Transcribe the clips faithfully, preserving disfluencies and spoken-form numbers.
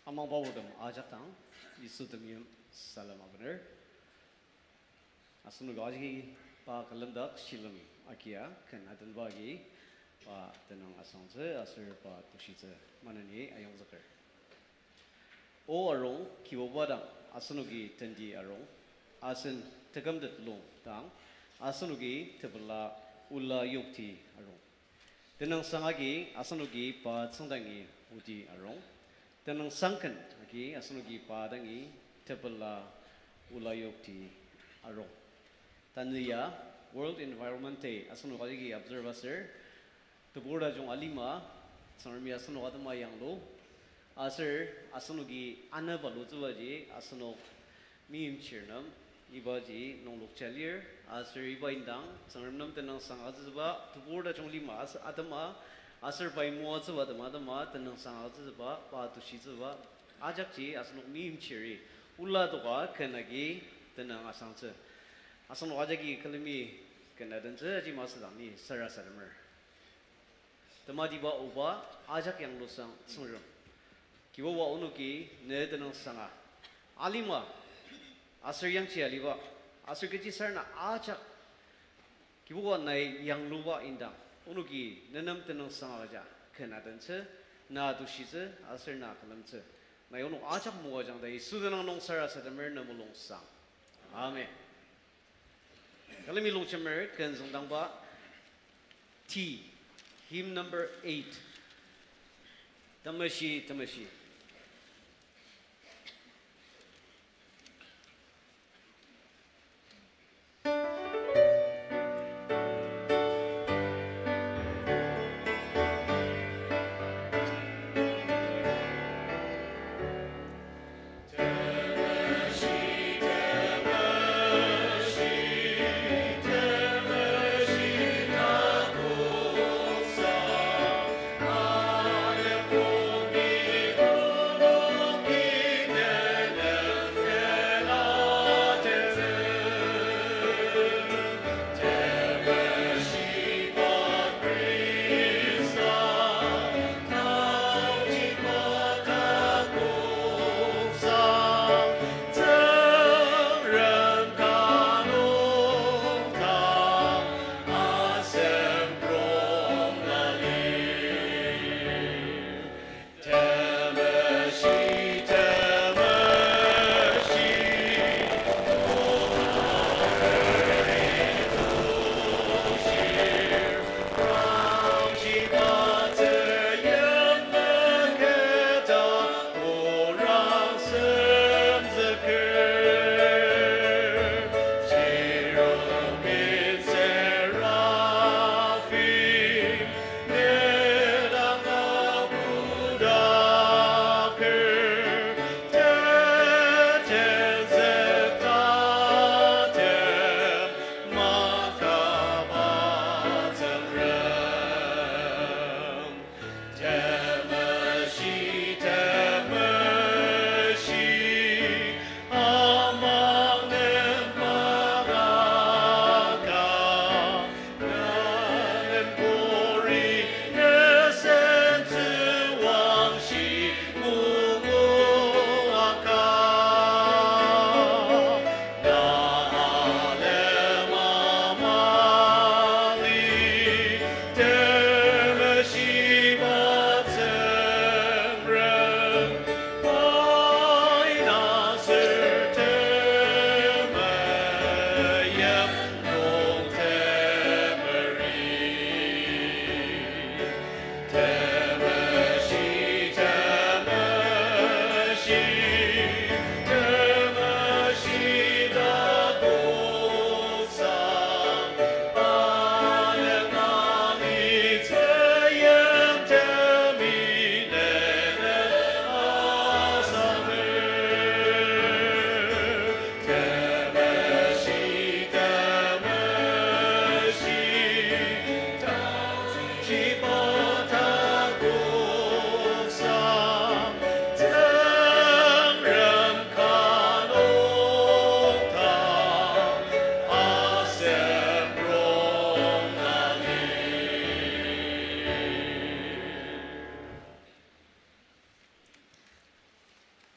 Amangba otem ajak dang, Yisu temeim salem abener. Asenok ajaki pa külemdak shilem agia ken atenba agi pa tenüng asangtsü aser pa tushitsü maneni ayongzüker. O arung, Kibuba dang asenoki tenti arung, asen tekümtet lung dang asenoki tepela ola yokti arung. Tenüngsang agi asenoki pa tsüngdangi oti arung. Tenüngsang ken agi asenoki pa dangi tepela ola yokti arung. Tanü ya World Environment Day asenok ajaki observe aser, tebur tajung alima, Tsüngremi asenok atema yanglu, aser asenoki anaba lutsübaji asenok meimchir nem ibaji nunglokja lir, aser iba indang Tsüngrem nem tenüngsang agütsüba, tebur tajung lima as-, atema, aser pai moatsüba atema, atema tenüngsang agütsüba, pa tushitsüba, ajakji asenok meimchiri ola doka ken agi tenüng asangtsü. Asenok ajaki külemi ken atentsü aji masüdang ni sarasademer. Tematiba oba, ajak yanglusang Tsüngrem. Kibuba onoki ne tenüngsanga alima, aser yangji aliba, aser kechisarena ajak Kibuba nai yangluba indang, onoki nenem tenüngsanga ja ken atentsü, na tushitsü, aser na külemtsü. Nai onok ajak moajang ta Yisu tenüng nung sarasademer ne mulungsang. Amen. Külemi longjemer ken züngdangba T, hymn number eight. Temeshi, temeshi.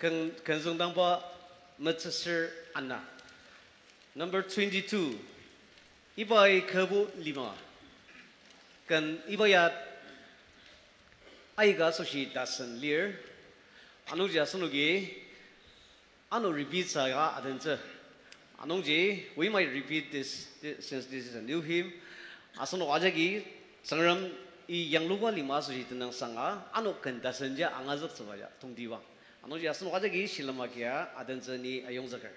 Ken, kenzüngdangba metsüsür ana. Number twenty-two. Ibai kübu lima. Ken iba ya aika asoshi tasen lir. Anungji asenoki ano repeat sa ya adentsü. Anungji, we might repeat this, this, since this is a new hymn. Asenok ajaki Tsüngremi yangluba lima asoshi tenüngsanga, ano ken tasen ja angazüktsüba ya tongtibang. Anungji asenok ajaki shilem agia adentsü ni ayongzüker.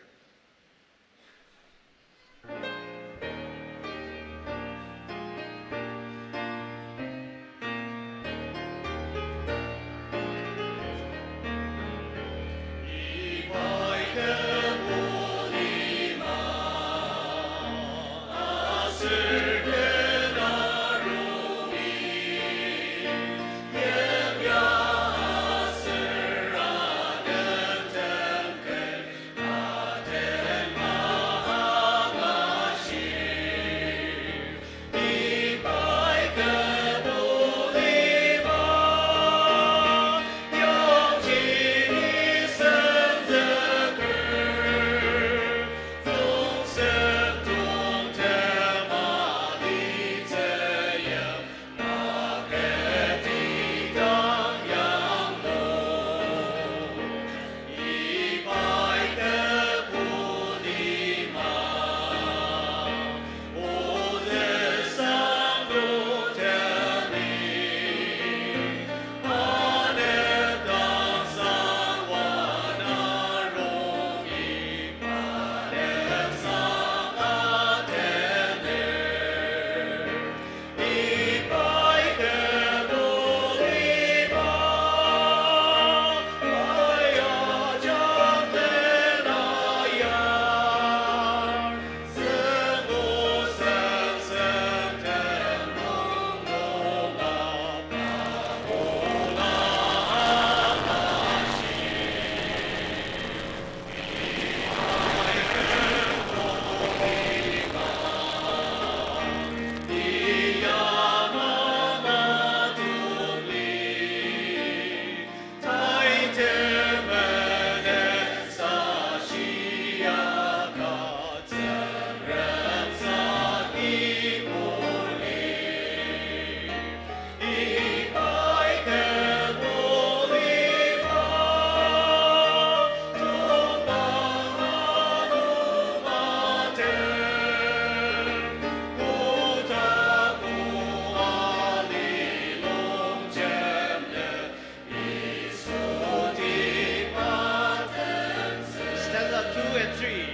Stanza two and three.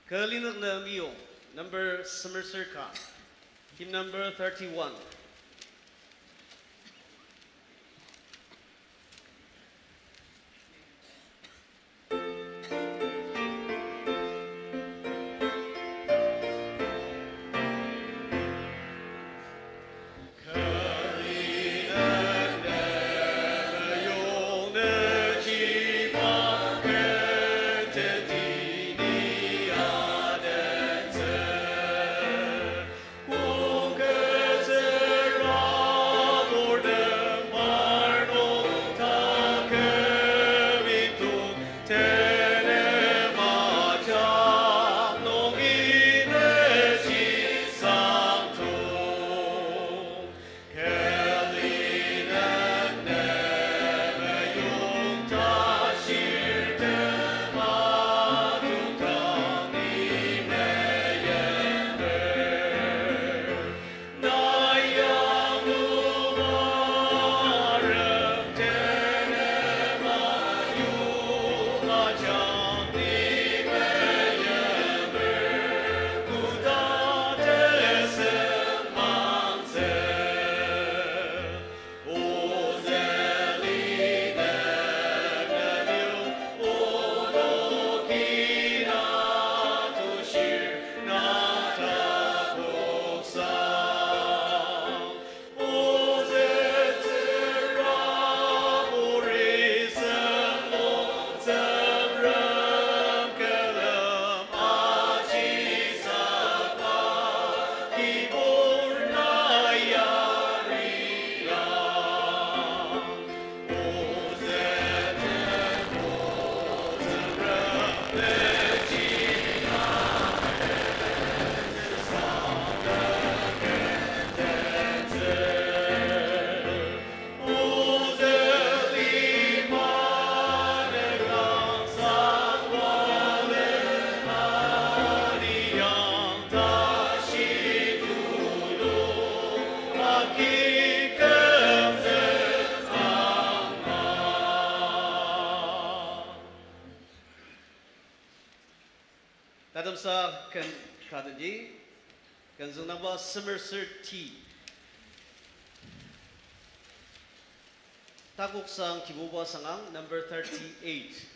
Kü linük nem iyong, number semer serka, hymn number thirty-one. Tatemsa ken ka tendi, ken züngdangba semer ser ti. Takoksang Kibuba sangang number thirty-eight.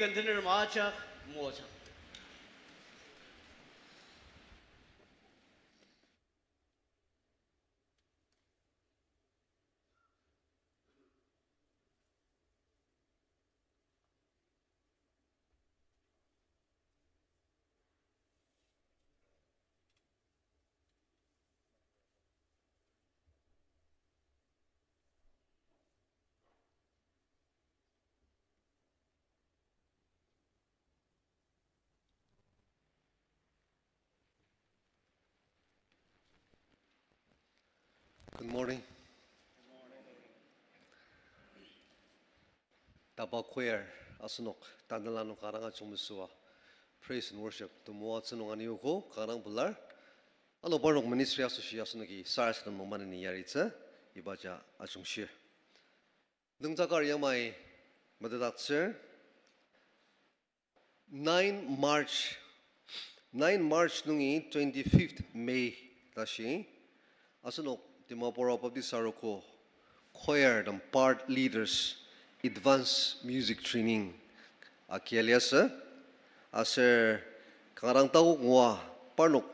Ken tener ma ajak, moajang. Good morning. Taba choir asenok tanela nung kanga ajungmesüa praise and worship temoatsü nung aniogo kanga pelar. Ano parnok ministry asoshi asenoki sarasadem nung maneni yaritsü ibaji ajungshir. Nüngdakar yamai metetdaktsür. Nine March, nine March nungi twenty-fifth May tashi, asenok Dimapur Baptist Arogo choir tem part leaders advance music training akia liasü. Aser kanga dang takok ngua parnok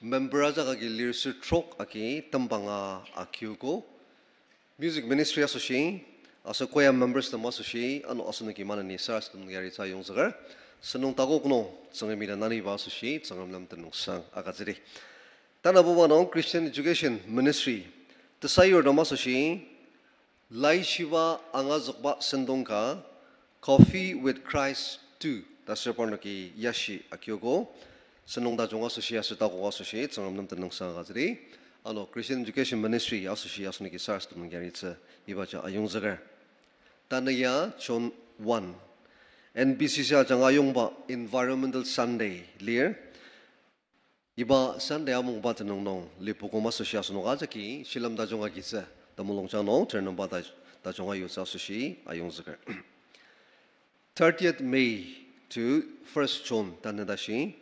member ajak agi lir ser trok agi tembanga akiogo. Music ministry asoshi, aser choir members tem asoshi, ano asenoki maneni sarasadem nung yaritsü ayongzüker. Sentong takok nung Tsüngremi den aniba asoshi Tsüngrem nem tenüngsang agütsüdi. Tanabuba nung Christian Education Ministry, tesayur tem asoshi, Laishiba Angazükba Sentong ka, Coffee with Christ two ta ser parnoki yashi akiogo. Sentong tajung asoshi aser takok asoshi Tsüngrem nem tenüngsang agütsüdi. Ano Christian Education Ministry asoshi asenoki sarasadem nung yaritsü ibaji ayongzüker. Tanü ya June one, N B C C ajanga ayongba Environmental Sunday lir. Iba Sunday amungba tenüng nung lipokom asoshi asenok ajaki shilem tajung agitsü, temulungjang nung ternumba ta-, tajung ayutsü asoshi ayongzüker. Thirtieth May to first June tanü tashi,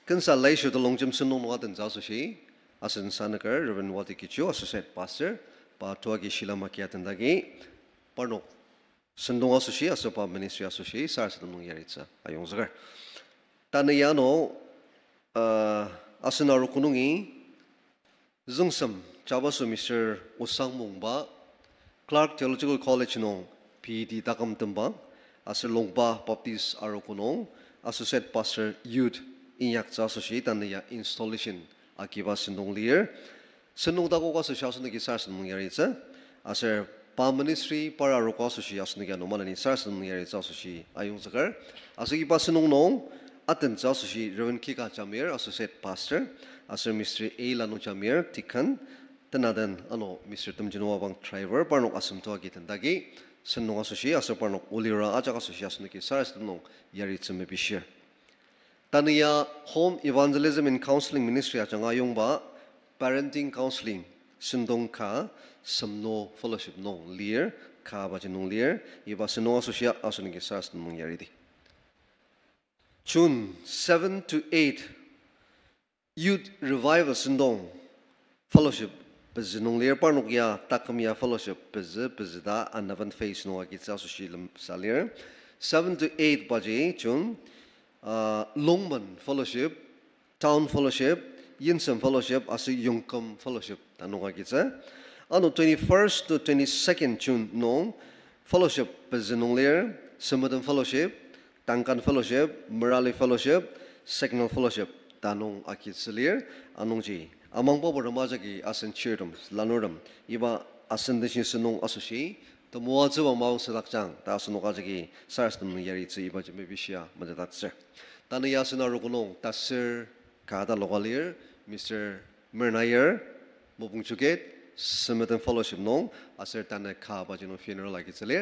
Kensa Laishiba Telongjem Sentong nung atentsü asoshi asen sanüker Reverend Wati Kichu, Associate Pastor, pa tuagi shilem akia tendagi parnok sentong asoshi aser pa ministry asoshi sarasadem nung yaritsü ayongzüker. Tanü ya ano, uh, asen arogo nungi züngsem jabaso Mister Osang Mungba, Clark Theological College nung P E D taküm temba, aser Longba Baptist Arogo nung Associate Pastor Youth inyaktsü asoshi tanü ya installation agiba sentong lir. Sentong takok asoshi asenoki sarasadem nung yaritsü, aser pa ministry par arogo asoshi asenoki ano maneni sarasadem nung yaritsü asoshi ayongzüker. Aser iba sentong nung atentsü asoshi Reverend Kika Jamir, Associate Pastor, aser Mister A Lanu Jamir, Deacon, tenaden ano Mister Temjinwabang Driver, parnok asem tuagi tendagi sentong asoshi aser parnok olira ajak asoshi asenoki sarasadem nung yaritsü mepishir. Tanü ya Home Evangelism and Counseling Ministry ajanga ayongba Parenting Counseling sentong ka Semno Fellowship nung lir, ka baji nung lir, iba sentong asoshi asenoki sarasadem nung yaridi. June seven to eight, Youth Revival sentong fellowship pezü nung lir, parnok ya taküm ya fellowship pezü, pezü ta uneven phase nung agitsü asoshi lemsa lir. Seven to eight baji June, uh, Longmen Fellowship, Town Fellowship, Yinsem Fellowship aser Yongkem Fellowship ta nung agitsü. Ano twenty-first to twenty-second June nung fellowship pezü nung lir, Semeten Fellowship, Duncan Fellowship, Merali Fellowship, Signal Fellowship ta nung agitsü lir. Anungji amangba purtem ajaki asen chirtem, lanurtem, iba asen teshi sentong asoshi temoatsüba mapang südakjang ta asenok ajaki sarasadem nung yaritsü ibaji mepishia metetdaktsür. Tanü ya asen arogo nung taser ka ta loka lir, Mister Mernayer, Mopung Chuket, Semeten Fellowship nung, aser tanü ka baji nung funeral agitsü lir.